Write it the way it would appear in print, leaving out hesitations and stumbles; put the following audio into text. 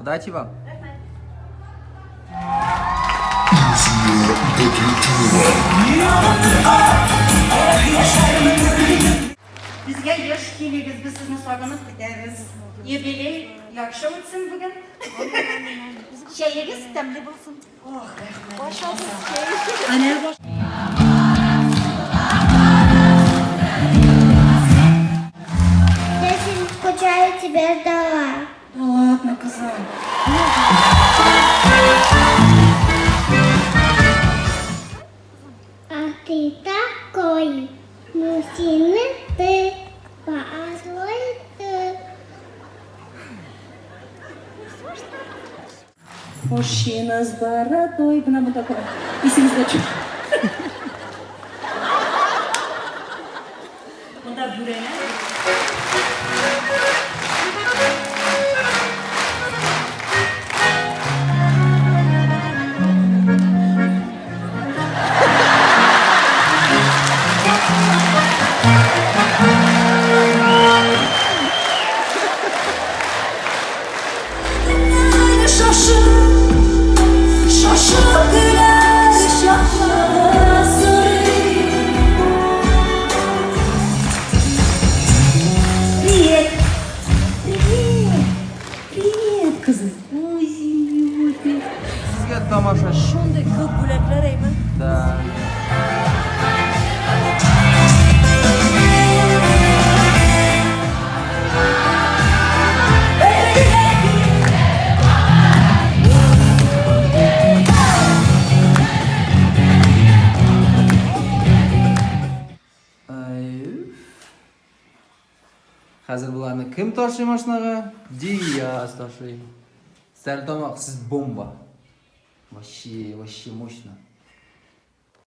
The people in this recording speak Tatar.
Удачи вам. Безгә еш килегез, без сезне сагынып көтәбез. Юбилей яхшы үтсен бүген. Чәегез тәмле булсын. Ох, рәхмәт. Ашагыз чәй. Әнә баш. Я сильно скучаю, тебя ждала. Да ладно, кызым. А ты такой мужчина, ты позволь ты. Мужчина с бородой. Менә бу такой. Исегездә төшеп. Монда бүрәнә. Привет! Привет! Привет, кызым! Ой, ты. Сезгә тамашачы. Шундый күп бүләкләр әйме? Да. Хәзер боларны кем ташый машинага? Диас ташый. Стәрлетамак, сез бомба. Вообще, вообще мощно.